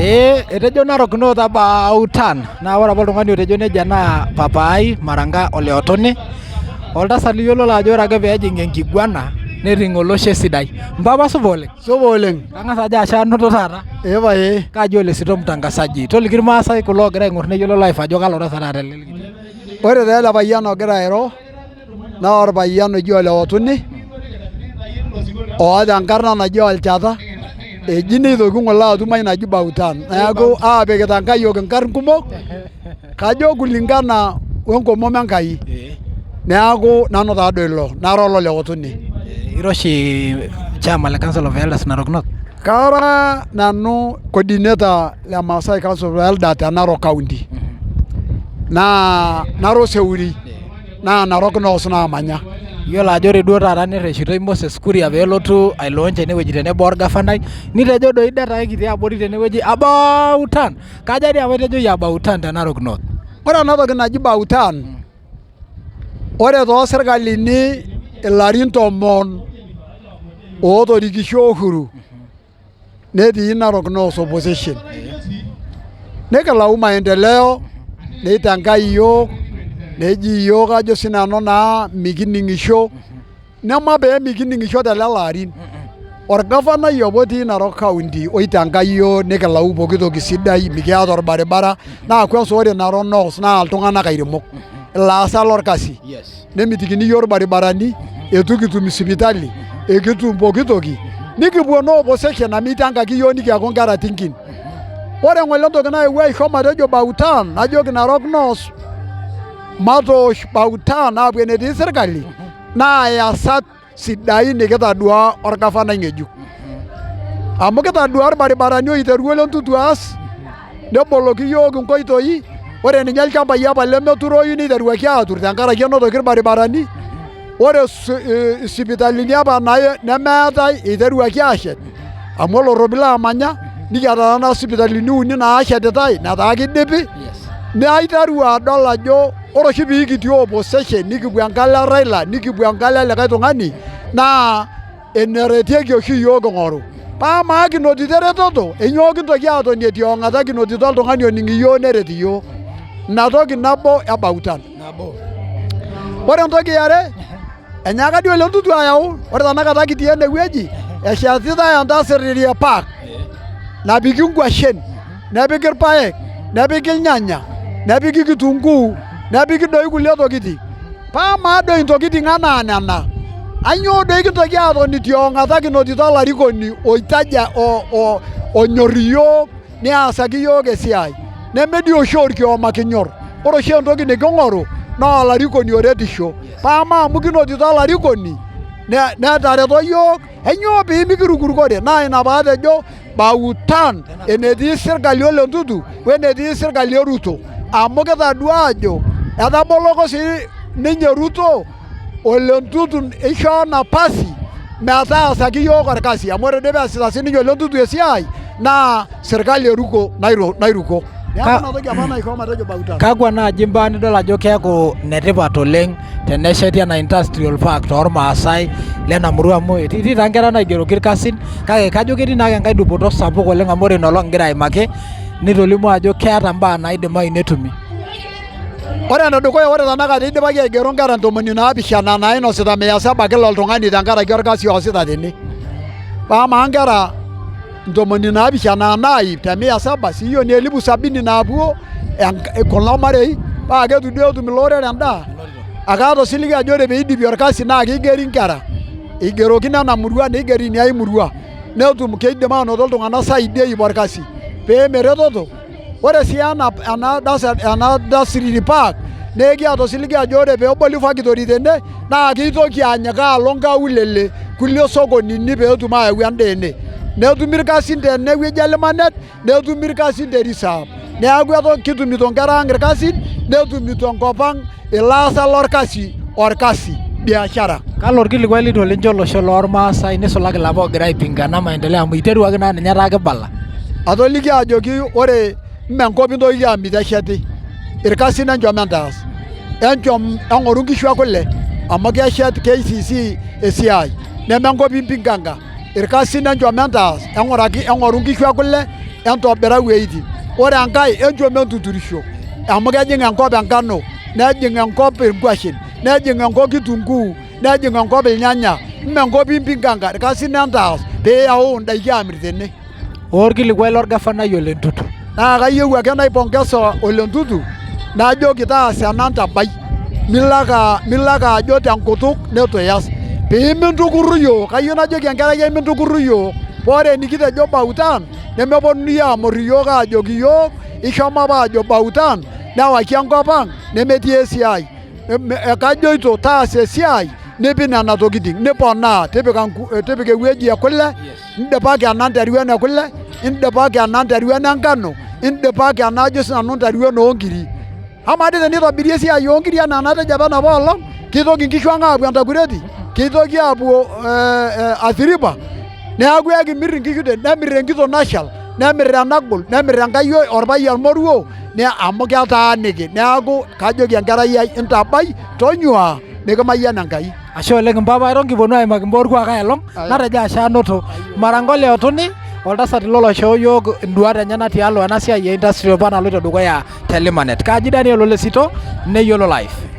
Ee, etejo Narok North about turn. Naa ore apa oltung'ani otejo nejia naa papaai Maranga Ole Otoni, oltasat liyiololo ajo ore ake peejing enkiguana neting olosho esidai. Mpapa supa oleng. Supa oleng. Kang'as ajo ashe anoto taata. Ee pae. Kaji ole Sito mtangazaji. Toliki irmaasai kulo oogira aing'or neyiolo live ajo kalo tasat taata ele likitii. Ore taa ele payian ogira airo naa orpayian oji Ole Otuni oota enkarna naji Olchata eji neitoki ng'ole atum ai naji Bautan. Neeku aapikita nkayiok inkarn kumok kajo kulingana we nkomom Enkai. Neeku nanu taadoi ilo nara olole Otuni. Ira oshi chairman le Council of Elders Narok North? Kara nanu coordinator le Maasai Council of Elders te Narok County. Naa nara oseuri naa Narok North naamanya. Iyiolo ajo ore duo taata nerreshitoi Moses Kuria peelotu ailaunch enewueji tenebo orgavanai nitejo doi det ake kitii abori tenewueji about turn. Kaja dii apa itejo about turn te Narok North? Ore ena toki naji about turn ore too sirkalini ilarin 10 ootorikishe Uhuru netii Narok North opposition nikilau maendeleo neitengai iyiook neji iyiook ajo sinanu naa mikining'isho nema pee mikining'isho telelo arin orgavanai apa otii Narok County oitenga iyiook nikilau pooki toki sidai mikiata orbaribara naa kwanza ore Narok North naa iltung'anak airemok ilaasak lorkasi nemitikini iyiook irbaribarani eitu kitum sipitali ekitum pooki toki nikipuo naa opposition amu itangaki iyiook nikiaku nkera tinkin ore ng'ole entoki naewuo aisho matejo Bautan najoki Narok North matoosh Bautan aapuo enetii sirkali naa iasat sidain nikitadua orgavanai ng'ejuk amu kitadua irbaribarani oiterua Ole Ntutu aas neboloki iyiook inkoitoi ore ninye ilchambai apa lemeturoyu niteruaki aatur tenkaraki enotoki irbaribarani ore isipitalini apa nemeetae iteruaki aashet amu olorrobi laamanya nikiata tenakata sipitalini uni naashetitae netaa kidipi naiteru adol ajo ore oshi pee kitii opposition nikipuo enkalo e Raila nikipuo enkalo elikae tung'ani naa eneretieki oshi iyiook king'oru paa amaa kinotito eretoto enyoo kintoki aatonie tiong'ata kinotito oltung'ani oning iyiook neret iyiook ina toki nabo e Bautan. Ore entoki e are enyaaka dii Ole Ntutu ayau ore tenakata kitii ene wueji eshetitae industry park napiki nkuashen nepiki irpaek nepiki ilnyanya nepiki kitunguu nepiki doi kulie tokitin paa amaa doi intokitin anaa nena ainyoo doi kintoki aatoni tiong'ata kinotito olarikoni oitaja onyor iyiook niasaki iyiook esiai neme dii oshi orkioma kinyor ore oshi entoki niking'oru naa olarikoni oretisho paa amaa amu kinotito olarikoni netareto iyiook ainyoo pee mikirukurukore naa ina paatejo Bautan enetii sirkali Ole Ntutu wenetii sirkali e Ruto amu kitadua ajo etaboloko sii ninye Ruto Ole Ntutu ishoo napasi metaasaki iyiook orkasi amu ore doi peesita sininye Ole Ntutu esiai naa sirkali e Ruko nairuko. Neeku ina toki apa naisho matejo Bautan. Kakwa naaji imbaa nidol ajo keeku inetipat oleng tenesheti ena industrial park toormaasai lena murua amu etii taa nkera naigeroki irkasin kake kajo ketii naake enkae dupoto sapuk oleng amu ore ina olong ingira aimaki nitolimuo ajo keeta mbaa naidimayu netumi. Ore enedukuya ore tenakata idipaki aigero nkera 70 nainosita 700 kila oltung'ani tenkaraki orkasi oosita tene. Amaa nkera 70 naa ip te 700 siyio ni 70,000 naapuo kulo marei paa ketu duo etum ilo orere endaa. Akaata osiligi ajo ore peidipi orkasi naa keigeri nkera, eigerokino ena murua neigeri iniai murua netum keidim aanoto iltung'anak zaidi e ip orkasi pee emeretoto. Ore sii ena industry park naa ekiata osiligi ajo ore pee eboli factory tene naa keitoki anyikaa alo nkaulele kulie sokonini pee etum ayau endaa ene. Netumi irkasin tene wueji e Limanet netumi irkasin te reserve. Neeku eton kitumito nkera ang' irkasin netumito enkop ang' ilaasak lorkasi orkasi biashara. Kalo orkilikuai litu lincho olosho lormaasai nisulaki ilapa oogira aipinga ena maendeleo amu iteruaki naa ninye etaa kibala. Atoliki ajoki ore mme enkop intoki amit esheti, irkasin enchom entaas, enchom eng'oru nkishu ekule amu keshet KCC esiai neme enkop impinganga, irkasin enchom entaas, eng'uraki eng'oru nkishu ekule. Entobira wueitin. Ore enkae enchom entuturisho amu kejing enkop enkano, nejing enkop inkwashen, nejing enkop kitunguu, nejing enkop ilnyanya, mme enkop impinganga, irkasin entaas pee iyau indaiki amir tene. Orkilikuai lorgafanai Ole Ntutu. Naa kayieu ake naipongesa Ole Ntutu najoki taasa ena ntabai milo ake ajo tenkutuk neitu ias pee mintukurru iyiook. Kayieu najoki enkerai ai mintukurru iyiook paa ore enikitejo Bautan nemeponunui aamorr iyiook aajoki iyiook ishomo apa aajo Bautan newaki enkop ang nemetii esiai. Kajoito taasa esiai nipik nena tokitin niponaa tipika ewueji e kule indipaki ena nteru ene kule, indipaki ena nteru ene nkano, indipaki ena ajo sinanu nteru enoo nkiri. Amaa dii tenitobiri esiai oo nkiri enaa enatejo apa enapa olong, kitoki nkishu ang aapuo Entakureti? Kitoki aapuo Athi River? Neeku ekimir inkishu tene, nemir enkito nashal, nemir enagol, nemir enkayioni orpayian moruo amu ketaaniki. Neeku kajoki enkerai ai intabai tonyua mikimayian Enkai. Ashe oleng mpapa, eton kiponu aimaki imbaa orkuak ai olong, natejo ashe anoto. Marangole Otuni, oltasat ilo loishoo yiok induat enyenak tialo ena siai e industry apa naloito dukuya te Limanet. Kaji Daniel Ole Sito, Neyiolo Life.